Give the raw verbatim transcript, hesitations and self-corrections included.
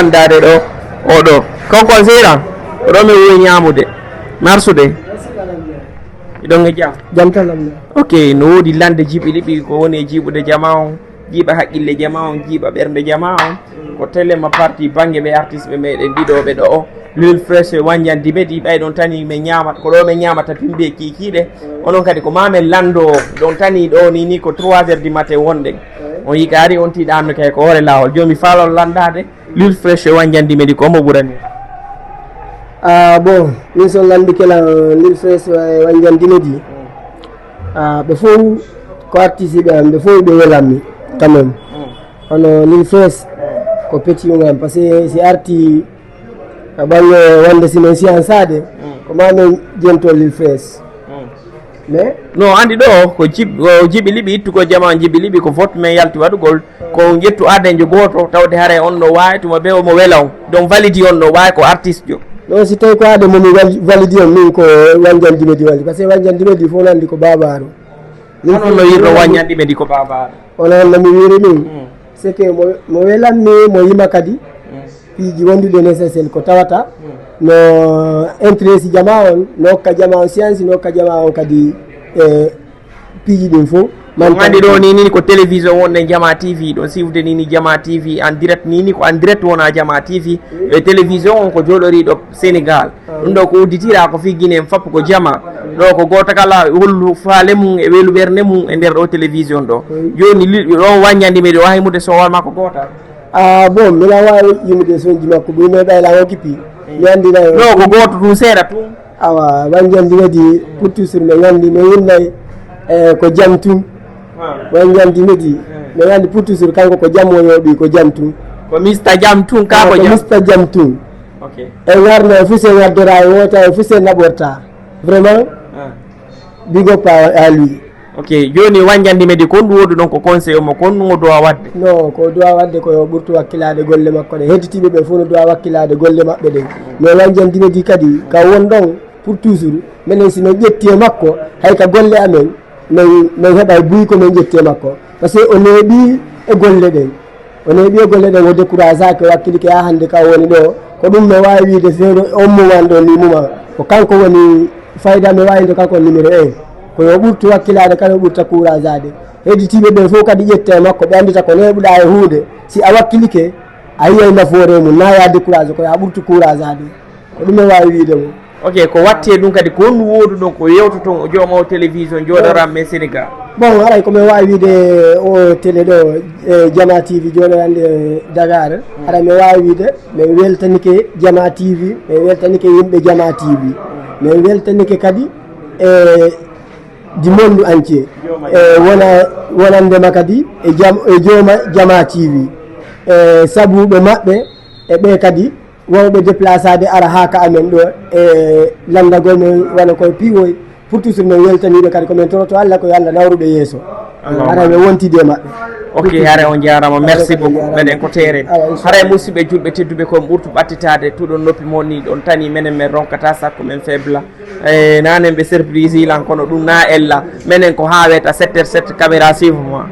Landaade ɗo, oɗo. Ko conseil lan? Ko ɗo mi wowi ñaamude. Marsude. Iɗon e jam? Jam tan, alhamdulillah. Ok, no woodi lande Jibi Liɓi ko woni e jiiɓude jama on, jiiɓa haqqille jama on, jiiɓa ɓernde jama on. Ko télé ma parti bannge ɓe artiste ɓe meɗen ɗiɗo ɓe ɗo o. Lil Fresh e Wanjan Dimedi, ɓay ɗon tani ɓe ñaamata, ko ɗo ɓe ñaamata pimbe kiikiiɗe. Onon kadi ko ma men lando, ɗon tani ɗo ni, ni ko trois heures du matin wonɗen. On yikaari, on tiiɗaano kay ko hoore laawol. Jooni mi faalaa landaade Lil Fresh e Wanjan Dimedi, ko mo ɓurani? Ah, bon, min son lanndike lan Lil Fresh e Wanjan Dimedi. Ah, ɓe fof ko artiste ɓe am, ɓe fof ɓe welammi quand même. Hono Lil Fresh ko petit um am, parce que si arti ka ɓange wonde si men siyansaade, ko ma men jento Lil Fresh. Mais no andi ɗo ko Jib-, ko Jibi Liɓi ittu ko jama, Jibi Liɓi ko vote men yalti waɗugol, ko njettu adenjo gooto, tawde haray on no waawi tuma ɓe omo wela on. Donc validi on no waawi ko artiste jo. Non, si tawi ko aade mo mi wal-, validi on, min ko Wanjan Dimedi wali, parce que Wanjan Dimedi fof no andi ko baabaaru. Hono no yirno Wanjan Dimedi ko baabaaru? Hono no mi wiri min. C'est que mo, mo welammi, mo yima kadi piiji wondude nécessaire ko tawata no intérêt si jama on, no hokka jama on science, no hokka jama on kadi e piiji ɗin fof. Ɗum andi ɗo ni, ni ko télévision wonde Jama T V, ɗon sifde ni, ni Jama T V en direct ni, ni ko en direct wona Jama T V. E télévision on ko jooɗoriɗo Sénégal. Ɗum ɗo ko udditira ko fii Guinée en fop ko jama. Ɗo ko gooto kala hollu faale mum e welu ɓernde mum e nder ɗo télévision ɗo. Jooni li-, ɗo Wanjan Dimedi o hay mude sowal makko gootal. Ah, bon, mbiɗa waawi yimude sonji makko, buy meeɗa e laŋ o kippi. Mi anndi nayi. Ɗo ko gooto tun seeɗa tun. Awa, Wanjan Dimedi pour toujours mi anndi mi yinnay, eh, ko jam tun. Wanjan Dimedi mi anndi pour toujours kanko ko jam o yooɓi, ko jam tun. Ko Mister Jam tun ka ko jam? Mister Jam tun. Ok. E ngarno e fuse ngaddora e wota e fuse naɓorta. Vraiment, big up à, à lui. Ok, jooni Wanjan Dimedi, ko honɗum woɗɗuɗon ko conseil mo, ko honɗum o duwa waɗde? Non, ko o duwa waɗde ko yo ɓurtu wakkilaade golle makko ɗe. Hedditiiɓe ɓe fof no duwa wakkilaade golle maɓɓe ɗen. Mais Wanjan Dimedi kadi, ka won ɗon pour toujours, menen si men ƴetti e makko, hay ka golle amen, men, men heɓay buy ko men ƴetti e makko. Parce que o neeɓi e golle ɗen. O neeɓi e golle ɗen, o décourageaaki, o wakkilike haa hannde ka o woni ɗo. Ko ɗum mi waawi wiide feere on moment ɗo ni muma. Ko kanko woni fayda, mi waawi nde kanko numéro un. Ko yo ɓurtu wakkilaade kala, o ɓurta courageaade. Hedditiiɓe ɓen fof kadi ƴetta e makko, ɓe anndita ko neeɓuɗaa e huunde. Si a wakkilike, a yiyay nafoore mum, na ya décourage, ko ya ɓurtu courageaade. Ko ɗum mi waawi wiide mo. Ok, ko watti e ɗum kadi, ko honɗum woɗɗuɗon ko yewtoton o jooma o télévision jooɗoranmi e Sénégal? Bon, haray ko mi waawi wiide o télé ɗo, e Jama T V jooɗorande Dakar, haray mi waawi wiide mi weltanike Jama T V, mi weltanike yimɓe Jama T V, mi weltanike kadi e du monde entier. E wona, wonandema kadi e jam, e jooma Jama T V, e sabuɓe maɓɓe, e ɓe kadi wawɓe déplaçaade ara haa ka amen ɗo e lanndagol men, wano koye piiwoy. Pour toujours men weltaniiɓe kadi, ko men toroto Allah, ko yo Allah nawru ɓe yeeso. Allahumma. Haray men wontidi e maɓɓe. Ok, haray on jaaraama. Merci beaucoup. Menen ko teere. Awa, inchallah. Haray musidɓe julɓe tedduɓe, ko on ɓurtu ɓattitaade, tuɗon noppi mon ni, ɗon tani menen men ronkata sakko men faible. E nanen ɓe surprise lan, kono ɗum na ella. Menen ko haa weta sept heures sept, caméra suivre moi.